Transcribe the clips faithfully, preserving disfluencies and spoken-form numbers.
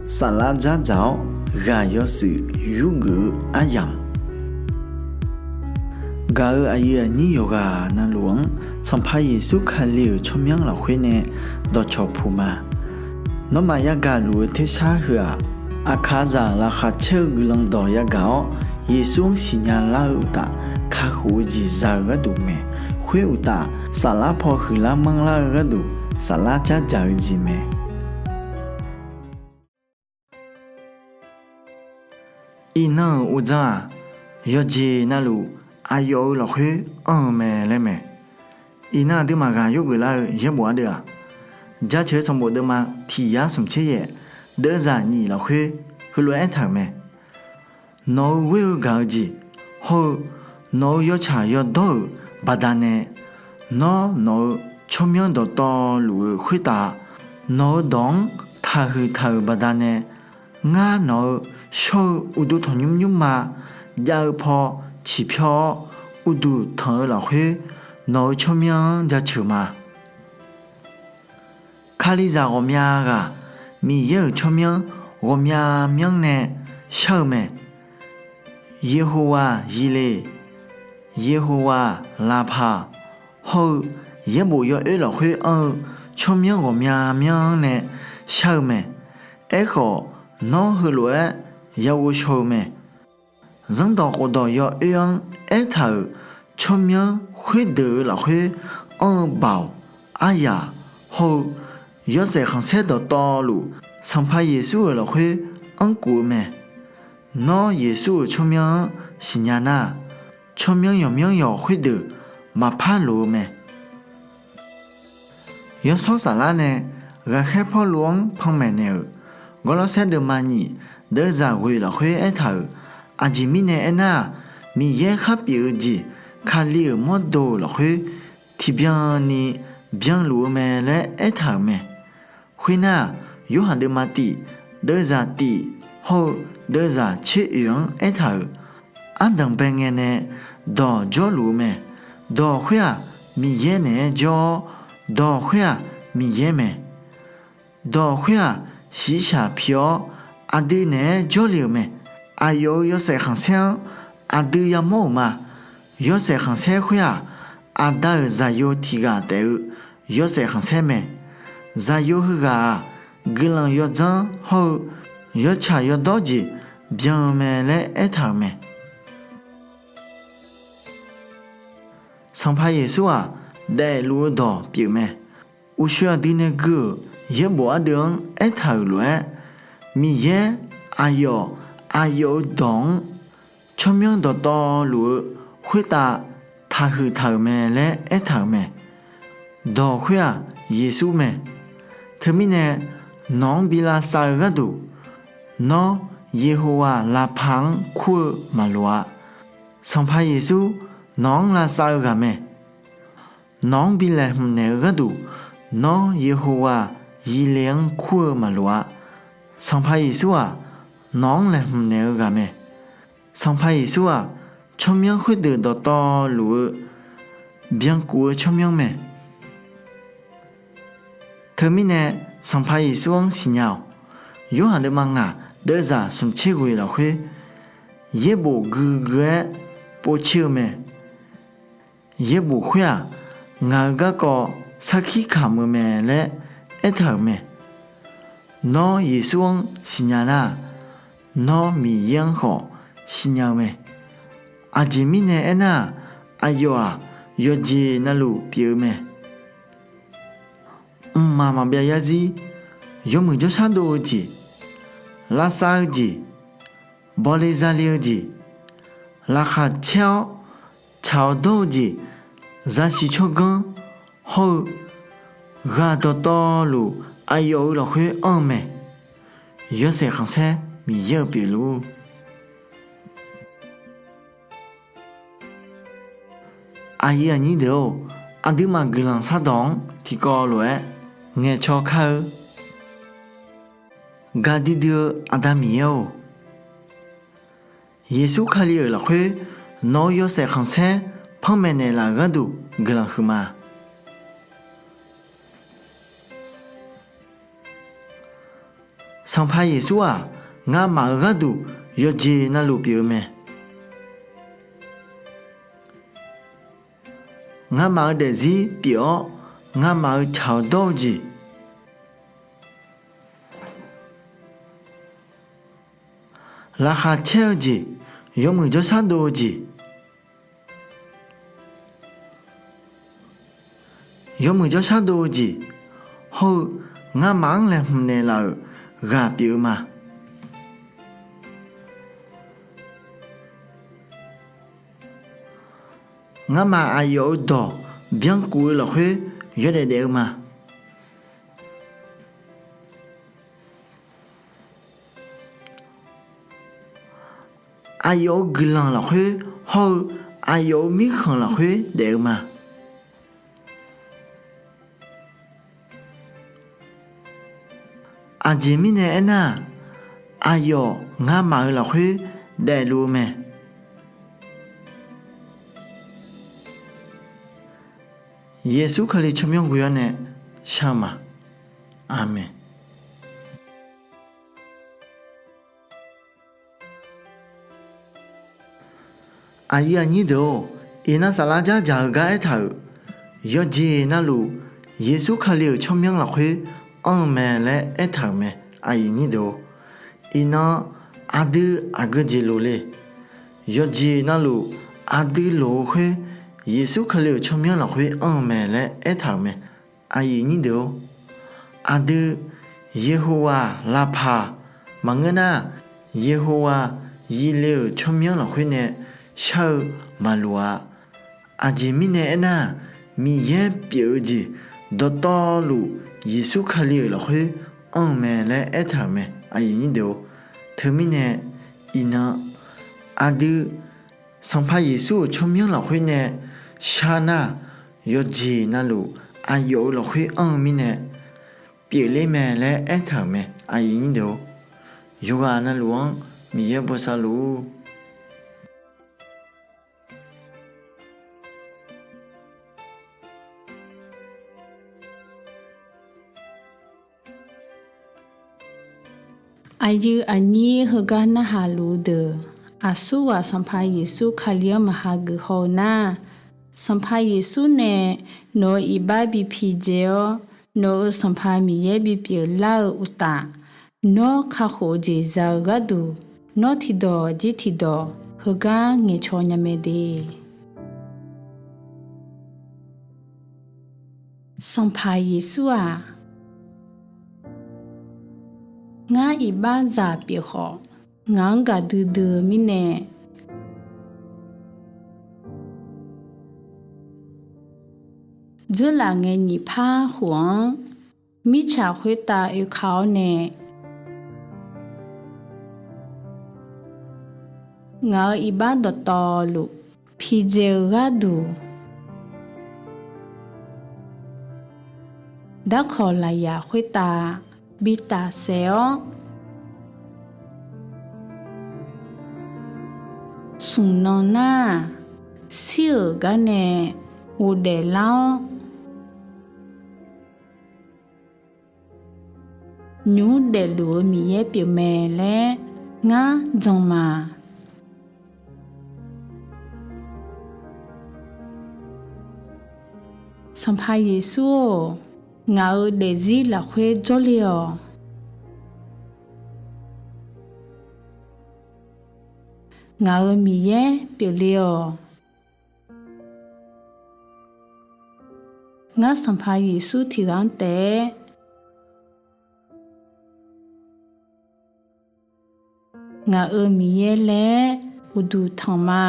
Saflar dzardzaq-awr ghaq yawshuif yurgeuf-eu aryamq, gaq-euq aqyuif aqnyir yawqghaq navluf-anr Sanqpaq Yeqsur Kali-euq tsawrmyanr lafkhoer nae dawqcawq puq ma. Nawmaf yagaq luf-eu tersar heu-aq, aqkaqzaq laqkhaq caer-eu guiqlanq dawq yagaq-awr, Yeqsur-anr siqnya lar-eu uqtaf, kakhof-eu jeq za-eu gharduq mae. Khoer uqtaf, saflar paw huiqlar manrlar-eu gharduq, saflar dzardzaq-eu jeq mae. Iqnan-euq uqdzan-aq, yawqjeq navluf aqyawf-euq lafkhoer anr-eu mae laer mae. Iqnan aqduimaf ghaq yawrgeuf lar-eu yaerbof ardeuv-aq, Jaceuq-eu sanqbof deuvma tiq yar smq tser yaef, deuvzaq nyif lafkhoer heulof-aer aertaq-euq mae. Nawq-euq ghoer-eu gaq-eu jeq hawr-eu, nawq-euq yawtsaq yawdawr-euq baqda'nae, nawr nawq-euq tsawrmyanr dawqtawvluf-eu khoertav nawq-euq dawq-anr taqhuiq taq-euq baqda'nae, ngar nawq-euq shawr-eu uqduq tanqnymr nymrma jav-eu paw ciqpyawr-awr, uqduq tanq-eu lafkhoer nawq-euq tsawrmyanr-anr jaceuq ma. Kalizaq ghawqmya ghaq Miqyaer-euq tsawrmyanr ghawqmya myanr nae shar-eu mae. Yeqhowa Yile, Yeqhowa Laqpaq hawr-eu yaerbof yawoer lafkhoer anr-eu tsawrmyanr ghawqmya myanr-anr nae shar-eu mae. Aerkhawf, nawr heulof-aer ya ghovshaw-eu mae. Zanrdawq khofdawq yawoer-anr aertaq-euq tsawrmyanr khoerdeuq-eu lafkhoer anr-eu baoq, aryaq hawr-eu yawshaef khanqsaer dawqtawvluf Sanqpaq Yeqsur-euq lafkhoer anrkuf-eu mae. Nawr Yeqsur-euq tsawrmyanr-anr siqnya nar-aq, tsawrmyanr yawqmyanr yawq khoerdeuq maqpar loq-eu mae. Yawshawr Saflar nae ghaqkhaer Pawrluv-anr panmaeq naeq-euq Gawrlawrsaer deuvma nyif deuvzaq ghoeq lafkhoer aertaq-euq, aqjeq mirnae aernar-aq, Miqyaer khar pyeuf-eu jeq Kali-euq mawrdo-euq lafkhoer tiqbyan ni byanluf-eu mae laer aertaq-euq mae. Khoernar-aq, Yorhaq deuvma tif deuvzaq tif hawr-eu deuvzaq tser oeq-anr aertaq-euq, ardanq bae ngae nae Dawq jawrluf-eu mae. Dawq khoer-aq, Miqyaer naeq-aer jawr-awr, Dawq khoer-aq, Miqyaer mae. Dawq khoer-aq, shiqshaq pi-awr, aqdui naeq-aer jawrle-euq mae. Aqyawf-euq yawshaef khanqsaer-anr aqdui yamawr-euq ma. Yawshaef khanqsaer khoer-aq, Aqda-euq Zaqyo tiq ghaq taef-eu yawshaef khanqsaer mae. Zaqyo heughaq-aq, guiqlanq yawdzanr hawr-eu yawtsaq yawdawr jeq byan-eu mae laer aertaq-euq mae. Sanqpaq Yeqsur-aq, daefluf-eu dawq pyeufmae. Uqshoe aqdui nae gui-euq yaerbof ardeuv-anr aertaq-euq lof-aer, Miqyaer aqyawf, aqyawf-euq dawq-anr tsawrmyanr dawqtawvluf-eu khoertav taqhuiq taq-euq mae laer aertaq-euq mae. Dawq khoer-aq, Yeqsur mae. Teumirnae nawq-anr bi lavsav-eu gharduq, nawr Yeqhowa Laqpaq-anr kur-eu maqloq-a. Sanqpaq Yeqsur nawq-anr lavsav-eu ghaq mae. Nawq-anr bi laeqhmq naeq-eu gharduq, nawr Yeqhowa Yile-anr kur-eu maqloq-a. Sanqpaq Yeqsur-aq, nawq-anr laeqhmq naeq-eu ghaq mae. Sanqpaq Yeqsur-aq, tsawrmyanr khoerdeuq dawqtawvluf-eu byankuf-eu tsawrmyanr mae. Teumirnae Sanqpaq Yeqsur-anr siqnya-awq. Yorhaq deuvma ngaq deuvzaq smq tser ghoeq lafkhoer yaerbof guigui-aer povtser-eu mae. Yaerbof khoer-aq, ngaq-euq garkawv sarkir kamq-eu mae laer aertaq-euq mae. Nawr Yeqsur-anr siqnya nar-aq, nawr Miqyaer-anr khawf siqnya-eu mae. Aqjeq mirnae aernar-aq, aqyawf-aq, yawqjeq navluf pyeuf-eu mae. Mqmaq maqbyav yarzir, yawmuiq jawrshar dov-eu jeq, lavsav-eu jeq, bawle zale-eu jeq, laqkhaq caer-awr tsaq-awr dawr-eu jeq, zaqsiq tsawrganr hawr-eu ghaq dawqtawvluf aqyawf-euq lafkhoer anr-eu mae. Yawshaef khanqsaer Miqyaer-euq pyeufluf-ur. Aqyuif aqnyir deuq-or, aqduimaf guiqlanq shardawq-anr tiqkawv lof-aer ngaeqcaw kar-eu. Gaqdui dui-eu Aqda Miqyaer-or, Yeqsur Kali-euq lafkhoer nawq-eu yawshaef khanqsaer panmaeq naeqlaf-euq gharduq guiqlanq huiqma. Sanqpaq Yeqsur-aq, ngamaf-euq gharduq yawqjeq navluf pyeuf-eu mae. Ngamaf-euq daefzir pyeuf-awr, ngamaf-euq tsaq-awr dawr-eu jeq, laqkhaq caer-eu jeq, yawmuiq jawrshar dov-eu jeq, yawmuiq jawrshar dov-eu jeq hawr-eu, ngamaf-anr laeqhmq naeqlaf-euq ghaq pyeuf-eu ma. Ngamaf aqyawf-euq dawq byankuf-eu lafkhoer yawdaef daef-eu ma. Aqyawf-euq guiqlanq lafkhoer hawr-eu, aqyawf-euq mirkhanq lafkhoer daef-eu ma. Aqjeq mirnae aernar-aq, aqyawf ngamaf-euq lafkhoer daefluf-eu mae. Yeqsur Kali tsawrmyanr ghoe-awr nae shar-eu ma. Aqmeq. Aqyuif aqnyir deuq-or, iqnan saflar dzardzaq-eu gar aertaq-euq, yawqjeq navluf Yeqsur Kali-euq tsawrmyanr lafkhoer anr-eu mae laer aertaq-euq mae. Aqyuif aqnyir deuq-or, iqnan aqdui aqgeu jeq loq le. Yawqjeq navluf aqdui loq-eu khoer Yeqsur Kali-euq tsawrmyanr lafkhoer anr-eu mae laer aertaq-euq mae. Aqyuif aqnyir deuq-or, aqdui Yeqhowa laqpaq maqngeur nar, Yeqhowa Yire-euq tsawrmyanr lafkhoer nae shar-eu maqloq-a. Aqjeq mirnae aernar-aq, Miqyaer pyeuf-eu jeq dawqtawvluf Yeqsur Kali-euq lafkhoer anr-eu mae laer aertaq-euq mae. Aqyuif aqnyir deuq-or, teumirnae iqnan aqdui Sanqpaq Yeqsur-euq tsawrmyanr lafkhoer nae shar nar-aq, yawqjeq navluf aqyawf-euq lafkhoer anr-eu mirnae pyeufler mae laer aertaq-euq mae. Aqyuif aqnyir deuq-or, yawqghaq navluf-anr Miqyaer bosav luf-ur. Aqyuif aqnyir heugar narhaq luf-eu deuq, aqsurghaq Sanqpaq Yeqsur Kali-anr maqha geuf haw-eu nar, Sanqpaq Yeqsur nae nawq-euq iqbax bi pidzae-awr, nawq-euq Sanqpaq Miqyaer bipyeuf lar-eu uqtaf, nawr kakhof-eu jeq za-eu gharduq, nawr tiqdawq jir tiqdawq heugar ngaeqcaw nya mae de. Sanqpaq Yeqsur-aq, ngar iqbaxzaq pyeuf khawf, ngaq-anr gaqdui dui-eu mirnae, dzeurlaf ngae nyiq par khof-anr mirtsaq khoertav oeka-awr nae, ngaq-euq iqbax dawqtawvluf pidzae-eu gharduq, darkawq lafyaq khoertav bi tafsaef-awr, smq nan nar-aq, shir-euq gar nae ghofdaef lar-awr, nymq mr daefluf-eu Miqyaer pyeufmae laer ngar jan ma. Sanqpaq Yeqsur-or, ngaq-euq daefzir lafkhoer jawrle-awq. Ngaq-euq Miqyaer pyeufle-awq. Ngar Sanqpaq Yeqsur tiqghaq-anr taef-aer ngaq-euq Miqyaer laer uqduq tanq ma.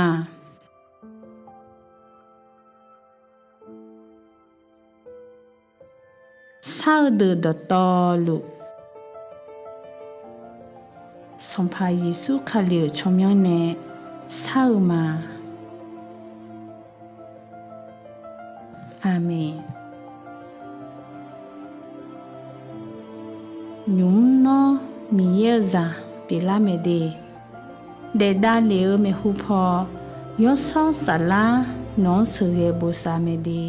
Shar-eu deuq dawqtawvluf, Sanqpaq Yeqsur Kali-euq tsawrmyanr nae shar-eu ma. Aqmeq. Nymq mr nawr Miqyaer-eu zaq pyeuflar mae de. Daef davlef-eu maeqhu paw, Yawshawr Saflar nawq-anr sheuqghae bosav mae de.